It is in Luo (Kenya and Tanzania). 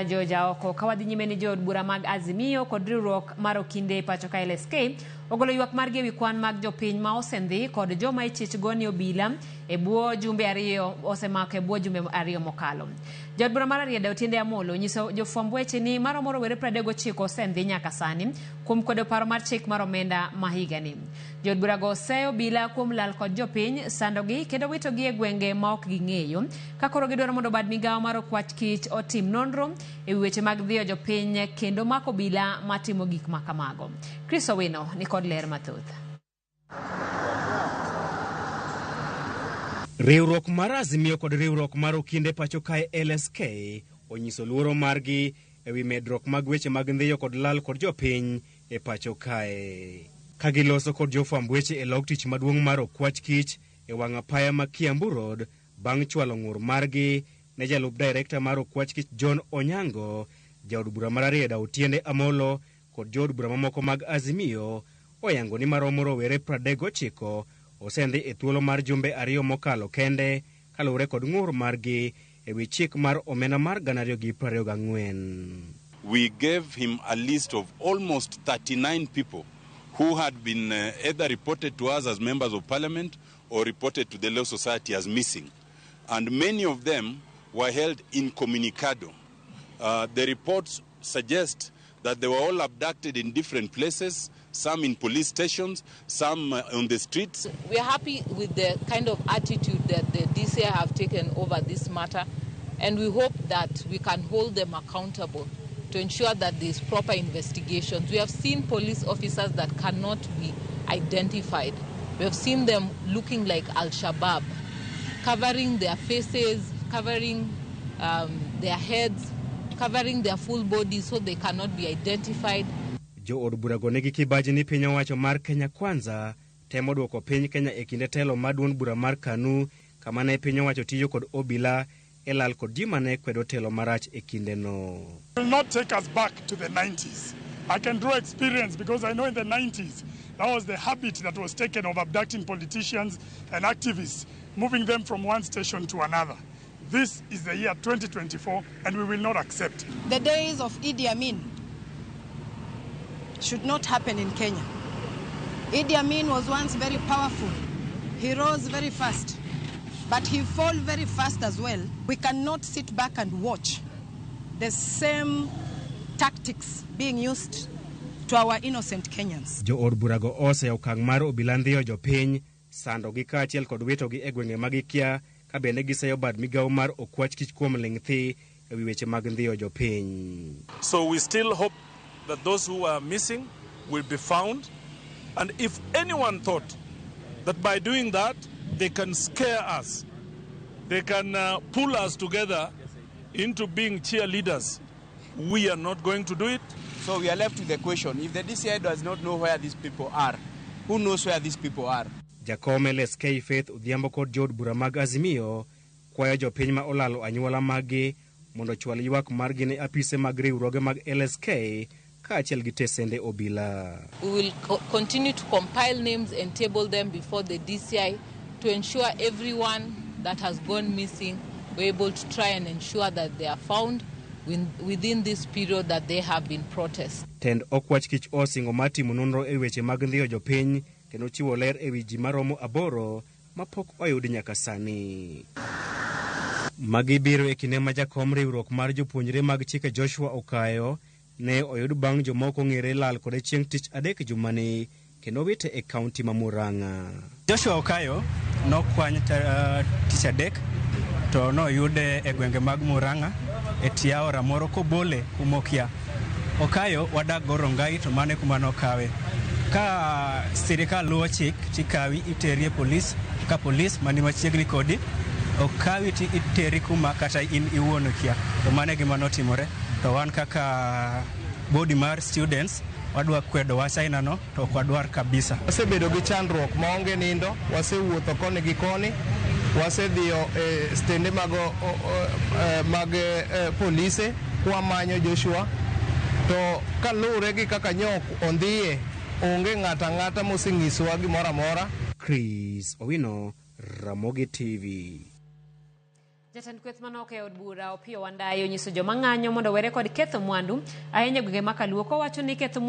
Jojaoko ka wadhi nyime ni jood bura mag Azimio kod riwruok mar Okinde e pacho ka LSK ogolo ywak margi ewi kwan mag jopiny ma osendhi kod joma ichich go ni obila e bwo jumbe ariyo osemako e bwo jumbe ariyo mokalo. Jaod bura mar Rarieda Otiende Amolo onyiso jofwamb weche ni maromo rowere 39 osendhi nyaka sani kuom kwedo paro mar chik mar omenda ma higani. Jood burago oseyo obila kuom lal kod jopiny, sandogi kendo witogi e gwenge ma ok ging'eyo. Ka koro gidwaro mondo bad migawo mar okwach kich otim nonro e wi weche mag dhiyo jopiny kendo mako obila matimo gik ma kamago. Chris Owino ni kod ler mathoth. Riwruok mar Azimio kod riwruok mar Okinde pacho kae LSK onyiso luoro margi ewi medruok mag weche mag ndhiyo kod lal kod jopiny e pacho kae. Ka giloso kod jofwamb weche e log tich maduong' mar Okwach Kich e wang' apaya ma Kiambu Road bang' chwalo ng'ur margi ne jalup director mar Okwach Kich John Onyango, jaod bura ma Rarieda Otiende Amolo kod jood bura mamoko mag Azimio oyango ni maromo rowere 39 osendhi e thuolo mar jumbe ariyo mokalo kende kaluwore kod ng'ur margi e wi chik mar omenda mar 2024. We gave him a list of almost 39 people who had been either reported to us as members of parliament or reported to the Law Society as missing. And many of them were held incommunicado. The reports suggest that they were all abducted in different places, some in police stations, some on the streets. We are happy with the kind of attitude that the DCI have taken over this matter, and we hope that we can hold them accountable to ensure that there is proper investigations. We have seen police officers that cannot be identified. We have seen them looking like Al-Shabaab, covering their faces, covering their heads, covering their full bodies so they cannot be identified. Jood burago nigi kibaji ni piny owacho mar Kenya Kwanza temo duoko piny Kenya e kinde telo mar duond bura mar KANU kama ne piny owacho tiyo kod obila e lal kod ji mane kwedo telo marach e kindeno. Will not take us back to the 90s. I can draw experience because I know in the 90s that was the habit that was taken of abducting politicians and activists, moving them from one station to another. This is the year 2024 and we will not accept. The days of Idi Amin should not happen in Kenya. Idi Amin was once very powerful. He rose very fast, but he fell very fast as well. We cannot sit back and watch the same tactics being used to our innocent Kenyans. Jood burago oseyo okang' mar obila ndhiyo jopiny, sandogi kaachiel kod witogi e gwenge ma gikia ka bende giseyo bad migawo mar okwach kich kuom ling' thi ewi weche mag ndhiyo jopiny. So we still hope that those who are missing will be found. And if anyone thought that by doing that they can scare us, they can pull us together into being cheerleaders, we are not going to do it. So we are left with the question, if the DCI does not know where these people are, who knows where these people are? Jakom LSK Faith Odhiambo kod jood bura mag Azimio kwayo jopiny ma olalo anyuola maggi mondo ochwal ywak margi ne apise mag riwruoge mag LSK kaachiel gi tesende obila. We will continue to compile names and table them before the DCI to ensure everyone that has gone missing, we're able to try and ensure that they are found within this period that they have been protesting. Tend okwach kich osingo mar timo nonro e weche mag ndhiyo jopiny kendo chiwo ler ewi ji maromo 8 mapok oyud nyaka sani. Magi biro e kinde ma jakom riwruok mar jopuonjre mag chike Joshua Okayo ne oyud bang' jomoko ong'ere lal kode chieng' tich adek jumani kendo wite e kaunti ma Murang'a. Joshua Okayo nokwany tich adek to noyude e gwenge mag Murang'a e tie aora moro kobole kumokia. Okayo wadak go Rongai to mane kuma nokawe. Ka sirikal luwo chik tikawi iteri e polis, ka polis mani machiegni kodi okawi ti iteri kuma kata in iwuon okia. To mano e gima notimore. To wan kaka body mar students wadwa kwedo wach ainano to ok wadwar kabisa. Wasebedo gi chandruok maonge nindo, wasewuotho koni gi koni, wasedhiyo e stende mag polise kwamanyo Joshua, to kaluwore gi kaka nyok ondhiye, onge ng'ato ang'ata mosenyisowa gimoro amora. Chris Owino, Ramogi TV. Jatend kweth manok e od bura Opiyo Wandayi onyiso joma ng'anyo mondo owere kod ketho mwandu ahinya e gwenge ma Kaluo kowacho ni ketho